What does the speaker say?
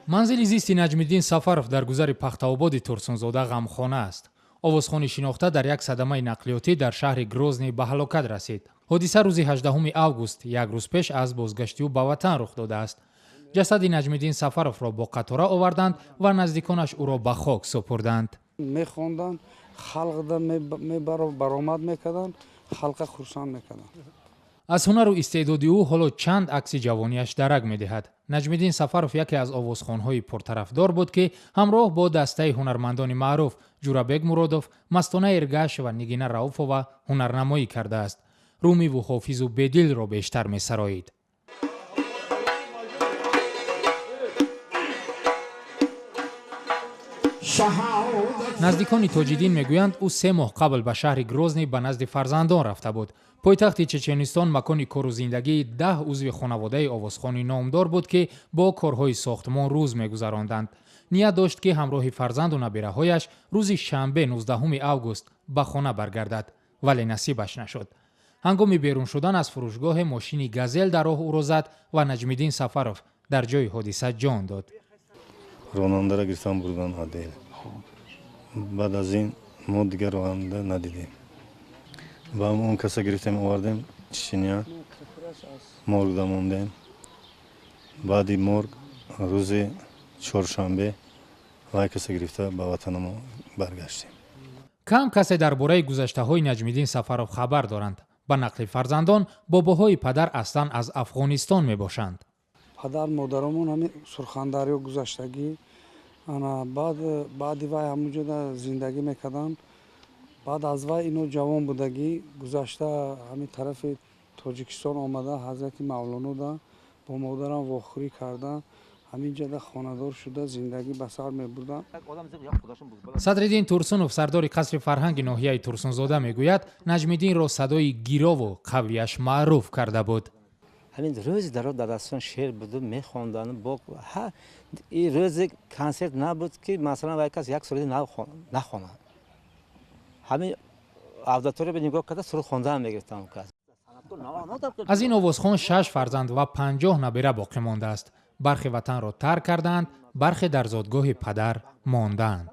Манзили зисти Наҷмиддин Сафаров дар гузари Пахтаободи Турсунзода ғамхона аст. Овозхони шинохта дар як садамаи нақлиётӣ дар шаҳри Грозний ба ҳалокат расид. Ҳодиса рӯзи 18 август, як рӯз пеш аз бозгашти ӯ ба ватан рух додааст. Ҷасади Наҷмиддин Сафаровро бо қатора оварданд ва наздиконаш ӯро ба хок супурданд. Мехонданд, халқда баромад мекарданд, халқа хурсанд мекарданд. Аз ҳунару истеъдоди ӯ ҳоло чанд акси ҷавониаш дарак медиҳад. Наҷмиддин Сафаров яке аз овозхонҳои пуртарафдор буд, ки ҳамроҳ бо дастаи ҳунармандони маъруф Ҷурабек Муродов, Мастона Эргашева, Нигина Рауфова ҳунарнамоӣ кардааст. Румиву Ҳофизу Бедилро бештар месароид. Наздикони Тоҷиддин мегӯянд, ӯ 3 моҳ қабл ба шаҳри Грозний ба назди фарзандон рафта буд. Пойтахти Чеченистон макони кору зиндагии 10 узви хонаводаи овозхони номдор буд, ки бо корҳои сохтмон рӯз мегузаронданд. Ният дошт, ки ҳамроҳи фарзанду набираҳояш рӯзи шанбе 19 август ба хона баргардад, вале насибаш нашуд. Ҳангоми берун шудан аз фурӯшгоҳе мошини Газел дар роҳ ӯро зад ва Наҷмиддин Сафаров дар ҷои ҳодиса ҷон дод. Ронандаро гирифтан бурдан отдел. Баъд аз ин мо дигар ронанда надидем. Ва он каса гирифтем, овардем Чечения, моргда мондем. Баъди морг рӯзи чоршанбе вай каса гирифта ба ватанамо баргаштем. Кам касе дар бораи гузаштаҳои Наҷмиддин Сафаров хабар доранд. Ба нақли фарзандон, бобоҳои падар аслан аз Афғонистон мебошанд. Падар модарамон ҳамин Сурхандарё гузаштагӣ, ана баъди вай ҳамонҷода зиндагӣ мекарданд. Баъд аз вай ино ҷавон будагӣ гузашта ҳамин тарафи Тоҷикистон омада, ҳазрати Мавлонода бо модарам вохӯрӣ карда, ҳамин ҷода хонадор шуда зиндагӣ ба сар мебурданд. Садриддин Турсунов, сардори қасри фарҳанги ноҳияи Турсунзода, мегӯяд, Наҷмиддинро садои гирову қавияш маъруф карда буд. Ҳамин рӯзи даро дар дастон шеър буду мехонданд. Ин рӯзи консерт набуд, ки масалан вай кас як суруди нав нахонад. Ҳамин аудитория ба нигоҳ карда суруд хондан мегирифтам он кас. Аз ин овозхон 6 фарзанд ва 50 набира боқӣ мондааст. Бархе ватанро тарк кардаанд, бархе дар зодгоҳи падар мондаанд.